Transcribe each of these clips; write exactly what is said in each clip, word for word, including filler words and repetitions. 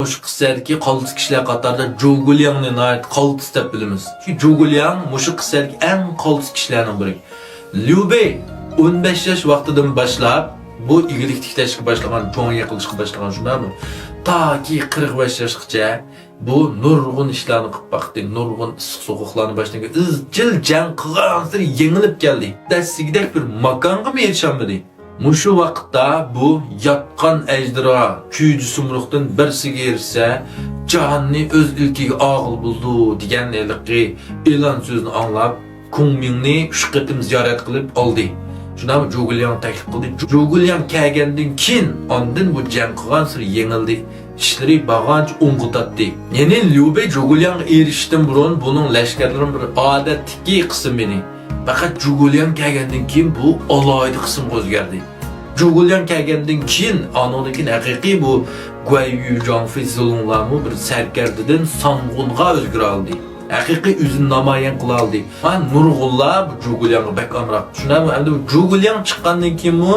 مۇشۇ قىسسەدىكى قالتىس كىشىلەر قاتارىدا جۇگۇلياڭنى ناھايىتى قالتىس دەپ بىلىمىز. چۈنكى جۇگۇلياڭ مۇشۇ قىسسەدىكى ئەڭ قالتىس كىشىلەرنىڭ بىرى. ليۇ بېي ئون بەش ياش ۋاقتىدىن باشلاپ بۇ ئىگىلىك تىكلەشكە باشلىغان، چوڭ يىقىلىشقا باشلىغان، شۇنداقمۇ؟ تاكى قىرىق بەش ياشقىچە بۇ نۇرغۇن ئىشلارنى قىلىپ باقتى، نۇرغۇن ئىسسىق سوغۇقلارنى باشتىن كەچ-، ئىزچىل جەڭ قىلغانسېرى يېڭىلىپ كەلدى. دەسلىگۈدەك بىر ماكانغىمۇ ئېرىشەلمىدى. مۇشۇ ۋاقىتتا بۇ ياتقان ئەجدىھا، كۈجە سۇمرۇغدىن بىرسىگە ئېرىشسە، جاھاننى ئۆز ئىلكىگە ئالغىلى بولىدۇ، دېگەن ھېلىقى ئېلان سۆزنى ئاڭلاپ، كۇڭ مىڭنى ئۈچ قېتىم زىيارەت قىلىپ ئالدى. شۇنداقمۇ؟ جۇگۇلياڭ تەكلىپ قىلدى. جۇگۇلياڭ كەلگەندىن كېيىن، ئاندىن بۇ جەڭ قىلغانسېرى يېڭىلدى. ئىشلىرى بارغانچە ئوڭغا تارتتى. يەنى ليۇ بېي جۇگۇلياڭغا ئېرىشىشتىن بۇرۇن بۇنىڭ لەشكەرلىرىنىڭ بىر ئادەتتىكى قىسمى ئىدى. پەقەت جۇگۇلياڭ كەلگەندىن كېيىن بۇ ئالاھىدە قىسىمغا ئۆزگەردى. جۇگۇلياڭ كەلگەندىن كېيىن، ئانىڭدىن كېيىن ھەقىقىي بۇ گۇەييۈ، جاڭفېي، زېلۇڭلارمۇ بىر سەركەردىدىن سانغۇنغا ئۆزگىرەلىدى. ھەقىقىي ئۆزىنى نامايان قىلالىدى. ھە، نۇرغۇنلار بۇ جۇگۇلياڭغا بەك ئامراق. شۇنداقمۇ؟ ئەمدى بۇ جۇگۇلياڭ چىققاندىن كېيىنمۇ،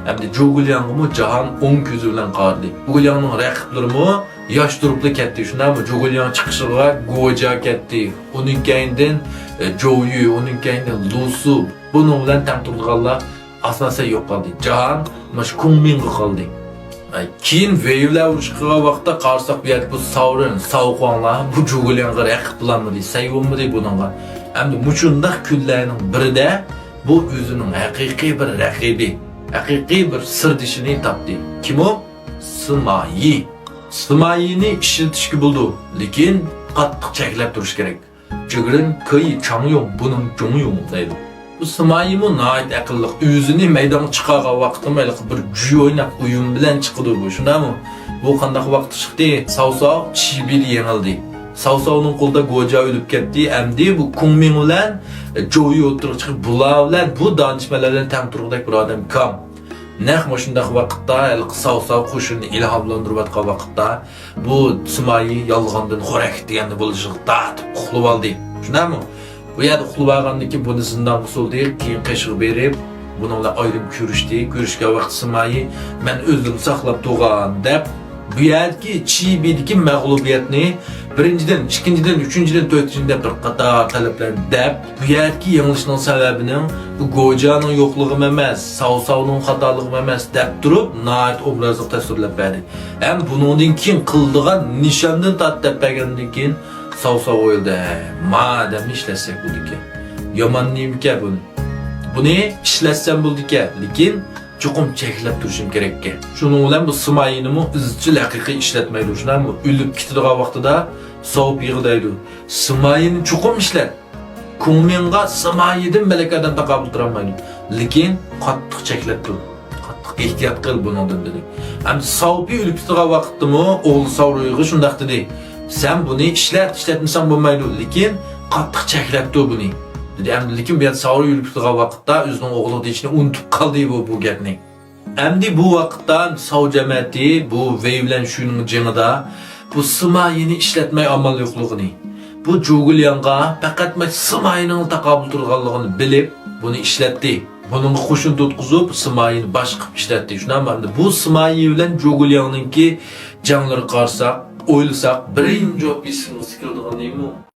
ئەمدى جۇگۇلياڭغىمۇ جاھان ئوڭ كۆزى بىلەن قارىدى. جۇگۇلياڭنىڭ رەقىبلىرىمۇ ياش تۇرۇپلا كەتتى. شۇنداقمۇ؟ جۇگۇلياڭ چىقىشىغا گوجيا كەتتى. ئۇنىڭ كەينىدىن، ئە، جوۋيۈ، ئۇنىڭ كەينىدىن لۇسۇ. بۇنىڭ بىلەن تەڭ تۇرىدىغانلار ئاساسەن يوقالدى. جاھان مانا شۇ كۇڭ مىڭغا قالدى. ئاي، كېيىن ۋېي بىلەن ئۇرۇش قىلغان ۋاقىتتا قارىساق، بۇ يەردە بۇ ساۋرېن، ساۋخۇاڭلار بۇ جۇگۇلياڭغا رەقىب بولالمىدى، سەي بولمىدى بۇنىڭغا. ئەمدى مۇشۇنداق كۈنلەرنىڭ بىرىدە بۇ ئۆزىنىڭ ھەقىقىي بىر رەقىبى، ھەقىقىي بىر سىردىشىنى تاپتى. كىم ئۇ؟ سىمايى. سىمايىنى ئىشلىتىشكە بولىدۇ، لېكىن قاتتىق چەكلەپ تۇرۇش كېرەك. 这个人可以常用，不能久用 دەيدۇ. بۇ سىمايىمۇ ناھايىتى ئەقىللىق. ئۆزىنى مەيدانغا چىقارغان ۋاقىتتا ھېلىقى بىر جۈي ئويناق ئويۇن بىلەن چىقىدۇ بۇ، شۇنداقمۇ؟ بۇ قانداق ۋاقىتتا چىقتى؟ ساۋساۋ چىبىدە يېڭىلدى. ساۋساۋنىڭ قولىدا گوجيا ئۆلۈپ كەتتى. ئەمدى بۇ كۇڭ مىڭ بىلەن، ئە، جوۋيۈ ئوتتۇرىغا چىقىپ، بۇلار بىلەن بۇ دانىشمەنلەر بىلەن تەڭ تۇرغۇدەك بىر ئادەم كام. نەق مۇشۇنداق ۋاقىتتا، ھېلىقى ساۋساۋ قوشۇننى ئىلھاملاندۇرۇۋاتقان ۋاقىتتا، بۇ سىمايى يالغاندىن خورەك دېگەندە بولۇشىغا تارتىپ ئۇخلىۋالدى. شۇنداقمۇ؟ بۇ يەردە ئۇخلىۋالغاندىن كېيىن بۇنى زىندانغا سولدى، كېيىن قېشىغا بېرىپ، بۇنىڭ بىلەن ئايرىم كۆرۈشتى. كۆرۈشكەن ۋاقىتتا سىمايى، مەن ئۆزۈمنى ساقلاپ تۇرغان دەپ، بۇ يەردىكى چىبىدىكى مەغلۇبىيەتنى بىرىنچىدىن، ئىككىنچىدىن، ئۈچىنچىدىن، تۆتىنچىدىن دەپ بىر قاتار تەلەپلەرنى دەپ، بۇ يەردىكى يېڭىلىشنىڭ سەۋەبىنىڭ بۇ گوجيانىڭ يوقلۇقىمۇ ئەمەس، ساۋساۋنىڭ خاتالىقىمۇ ئەمەس دەپ تۇرۇپ، ناھايىتى ئوبرازلىق تەسۋىرلەپ بەردى. ھەم بۇنىڭدىن كېيىن قىلىدىغان نىشاندىن تارت دەپ بەرگەندىن كېيىن، ساۋساۋ ئويلىدى، ھە، ما ئادەمنى ئىشلەتسەك بولىدىكەن. يامان نېمىكەن بۇنى؟ بۇنى ئىشلەتسەم بولىدىكەن، لېكىن چوقۇم چەكلەپ تۇرۇشۇم كېرەككەن. شۇنىڭ بىلەن بۇ سىمايىنىمۇ ئىزچىل ھەقىقىي ئىشلەتمەيدۇ. شۇنداقمۇ؟ ئۆلۈپ كېتىدىغان ۋاقتىدا ساۋپىغا دەيدۇ، سىمايىنى چوقۇم ئىشلەت. كۇڭمىڭغا سىمايىدىن مەلىكە ئادەم تاقابىل تۇرالمايدۇ. لېكىن قاتتىق چەكلەپ تۇر. قاتتىق ئېھتىيات قىل بۇنىڭدىن، دېدى. ئەمدى ساۋپى ئۆلۈپ كېتىدىغان ۋاقىتتىمۇ ئوغلى ساۋرۇيغا شۇنداق دېدى، سەن بۇنى ئىشلەت، ئىشلەتمىسەڭ بولمايدۇ، لېكىن قاتتىق چەكلەپ تۇر بۇنى، دېدى. ئەمدى لېكىن بۇ يەردە ساۋرۇي ئۆلۈپ كېتىدىغان ۋاقىتتا ئۆزىنىڭ ئوغلىغا دېيىشنى ئۇنتۇپ قالدى بۇ، بۇ گەپنى. ئەمدى بۇ ۋاقىتتا ساۋ جەمەتى بۇ ۋېي بىلەن شۈنىڭ جېڭىدا بۇ سىمايىنى ئىشلەتمەي ئامال يوقلۇقىنى، بۇ جۇگۇلياڭغا پەقەتمۇ سىمايىنىڭ تاقابىل تۇرىدىغانلىقىنى بىلىپ، بۇنى ئىشلەتتى. بۇنىڭغا قوشۇن تۇتقۇزۇپ، سىمايىنى باش قىلىپ ئىشلەتتى. شۇنداقمۇ؟ ئەمدى بۇ سىمايى بىلەن جۇگۇلياڭنىڭكى جەڭلىرىگە قارىساق، ئويلىساق، بىرىنچى ئېسىمىزگە كېلىدىغىنى نېمە؟